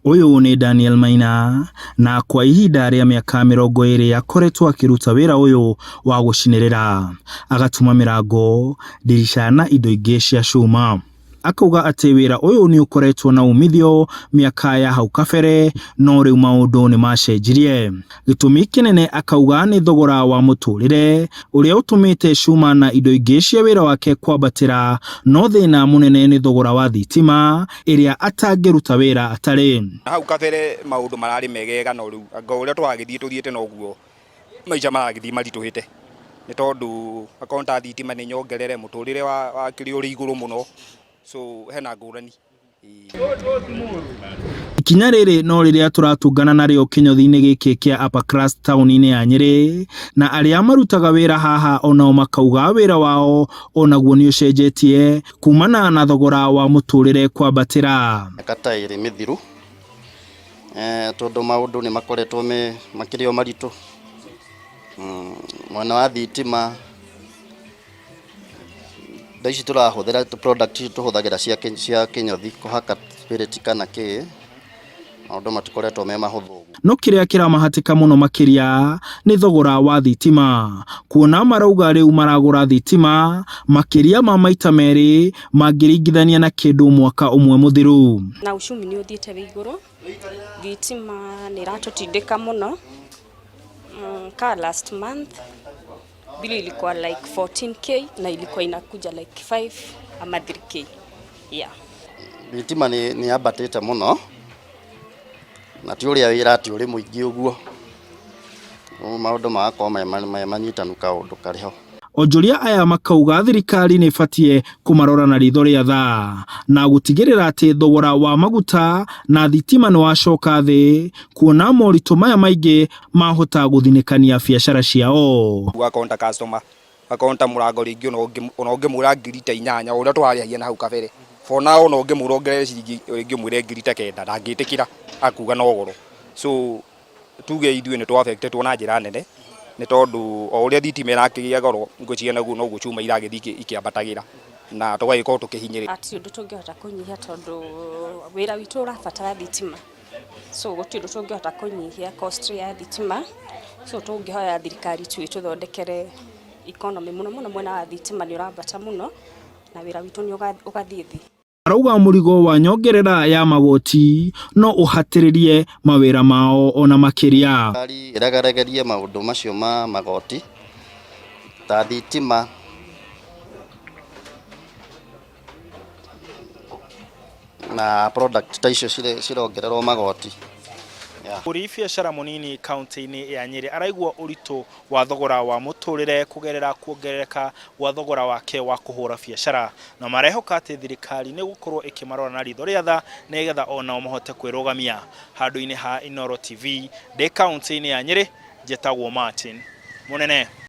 Ũyũ nĩ Daniel Maina na kwa ihinda rĩa mĩaka 20 akoretwo akĩruta wĩra ũyũ wa gũcinĩrĩra, agatuma mĩrango, ndirica na indo ingĩ cia cuma. Akauga atĩ wĩra ũyũ nĩ ũkoretwo na umithio mĩaka ya hau kabere no rĩu maũndũ nĩ macenjirie. Gĩtũmi kĩnene akauga nĩ thogora wa mũtũrĩre ũrĩa ũtũmĩte cuma na indo ingĩ cia wĩra wake kwambatĩra, no thĩna mũnene nĩ thogora wa thitima ĩrĩa atangĩruta wĩra atarĩ. Hau kabere maũndũ mararĩ megega, no rĩu anga ũrĩa tũragĩthiĩ tũthiĩte noguo maica maragĩthiĩ maritũhĩte, nĩ tondũ akorwo ta thitima nĩ nyongerere, mũtũrĩre wa kĩrĩa ũrĩ igũrũ mũno, so hena ngũrani. Ikinya rĩrĩ no rĩrĩa tũratũngana narĩo kĩnyũthi-inĩ gĩkĩ kĩa Upper Crust taũni-inĩ ya Nyĩrĩ, na arĩa marutaga wĩra haha onao makauga wĩra wao onaguo nĩ ũcenjetie kumana na thogora wa mũtũrĩre kwambatĩra. Mĩaka ta 2 mĩthiru, tondũ maũndũ nĩ makoretwo me makĩrĩ o maritũ. Mwena wa thitima, indo ici tũrahũthĩra, product ici tũhũthagĩra cia kĩnyũthi kũhaka spirit kana kĩ, maũndũ matikoretwo me mahũthũ. No kĩrĩa kĩramahatĩka mũno makĩria nĩ thogora wa thitima, kuona marauga rĩu maragũra thitima makĩria ma maita 2 mangĩringithania na kĩndũ mwaka ũmwe mũthiru. Na uchumi nĩ ũthiĩte wĩ igũrũ, thitima nĩ ĩratũtindĩka mũno. Ka last month bill ilikuwa like 14K na ilikuwa inakuja like 5 ama 3K. Yeah. Thitima nĩ yambatĩte mũno, na ti ũrĩa wĩra atĩ ũrĩ mũingĩ ũguo. Rĩu maũndũ magakorwo me manyitanu kaũndũ karĩ ho. Onjoria aya makauga thirikari nĩ ĩbatiĩ kũmarora na ritho rĩa tha na gũtigĩrĩra atĩ thogora wa maguta na thitima nĩ wacoka thĩ, kuona moritũ maya maingĩ mahota gũthinĩkania biacara ciao. Akorwo ta customer, akorwo ta mũrango rĩngĩ ona ũngĩmwĩra ngiri ta 8 ũrĩa tũrarĩhagia na hau kabere. For now ona ũngĩmwĩra ongerere ciringi rĩngĩ ũmwĩre ngiri ta 9 ndangĩtĩkĩra, akuga no goro. So tuge ithuĩ nĩ tũ affected na njĩra nene, nĩ tondũ o ũrĩa thitima ĩrakĩgĩa goro ngwĩciria naguo noguo cuma iragĩthiĩ ikĩambatagĩra na tũgagĩkorwo tũkĩhinyĩrĩka. Hatirĩ ũndũ tũngĩhota kũnyihia tondũ wĩra witũ ũrabatara thitima, so gũtirĩ ũndũ tũngĩhota kũnyihia cost ya thitima, so tũngĩhoya thirikari tu ĩtũthondekere economy mũno mũno mwena wa thitima nĩ ũrambata mũno na wĩra witũ nĩ ũgathiĩ thĩ. Arauga mũrigo wa nyongerera ya magoti no ũhatĩrĩrie mawĩra mao ona makĩria. Thirikari ĩregeregerie maũndũ macio ma magoti ta thitima, na product ta icio cirongererwo magoti. Mũhũri biacara mũnini kaunti-inĩ ya Nyĩrĩ araigua ũritũ wa thogora wa mũtũrĩre kũgerera kuongerereka gwa thogora wake wa kũhũra biacara, na marehoka atĩ thirikari nĩ gũkorwo ĩkĩmarora na ritho rĩa tha nĩgetha onao mahote kwĩrũgamia. Handũ-inĩ ha Inooro TV ndĩ kaunti-inĩ ya Nyĩrĩ, njĩtagwo Martin Mũnene.